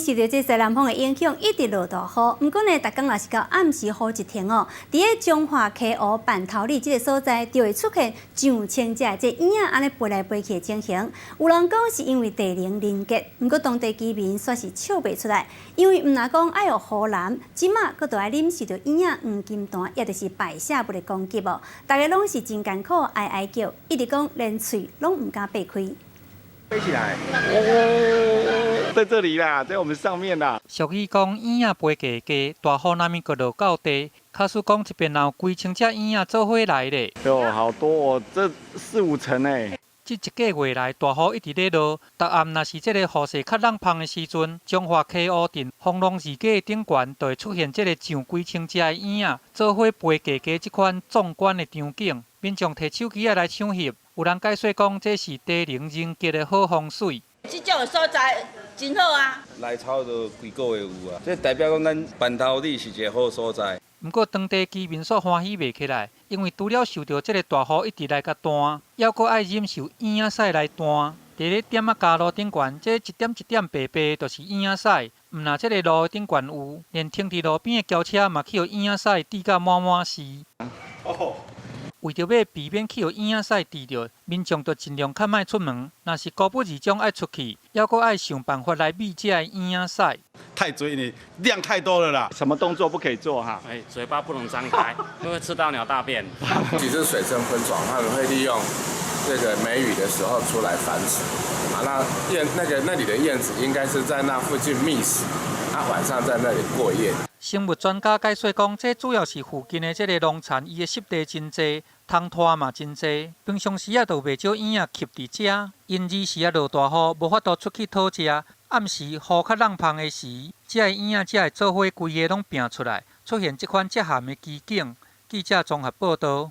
受著這西南風的影響，一直落大雨。毋過呢，逐工若是到暗時雨一停哦，佇咧彰化溪湖板頭里這个所在，就會出現上千隻的這燕仔按呢飛來飛去的情形。有人講是因為地靈靈結，毋過當地居民煞是笑袂出來，因為毋但講愛予雨淋，這馬閣著愛忍受著燕仔黃金彈，也就是排泄物的攻擊哦。大家攏是真艱苦，哀哀叫，一直講連喙攏毋敢擘開。飛起來！哦，在這裡啦，在我們上面啦。俗語講，燕仔飛低低，大雨若物閣落到地。假使講這邊若有幾千隻燕仔做伙來咧。喲，好多哦，這四五層誒。這一個月來，大雨一直咧落，逐暗若是這个雨勢較櫳芳的時陣，彰化溪湖鎮豐隆二街的頂懸，就會出現這个上幾千隻的燕仔做伙飛低低這款壯觀的場景。民眾提手機仔來搶翕，有人解說講這是地靈人傑的好風水。這種的所在真好啊！來差不多幾個月有啊，這代表講咱板頭里是一个好所在。毋過當地居民煞歡喜袂起來，因為除了受著這个大雨一直來共彈，猶閣愛忍受燕仔屎來彈。佇咧店仔跤路頂懸，這一點一點白白，就是燕仔屎。毋但這个路頂懸有，連停佇路邊的轎車嘛去予燕仔屎滴甲滿滿是。哦。為著欲避免去予燕仔屎滴著，民眾就盡量較莫出門。若是孤不二種愛出去，猶閣愛想辦法來避這个燕仔屎。太多，你量太多了啦！什麼動作不可以做哈？哎，嘴巴不能張開，因為吃到鳥大便。其實水生昆蟲，他們會利用這個梅雨的時候出來繁殖。啊，那燕那個那裡的燕子應該是在那附近覓食，啊，晚上在那裡過夜。生物專家解說講，這主要是附近的這个農田，伊的濕地真濟，蟲豸嘛真濟。平常時啊，就袂少燕仔吸佇遮。因爾時啊落大雨，無法度出去討食。暗時雨較櫳芳的時，這个燕仔才會做伙規个攏拚出來，出現這款遮譀的奇景。記者綜合報導。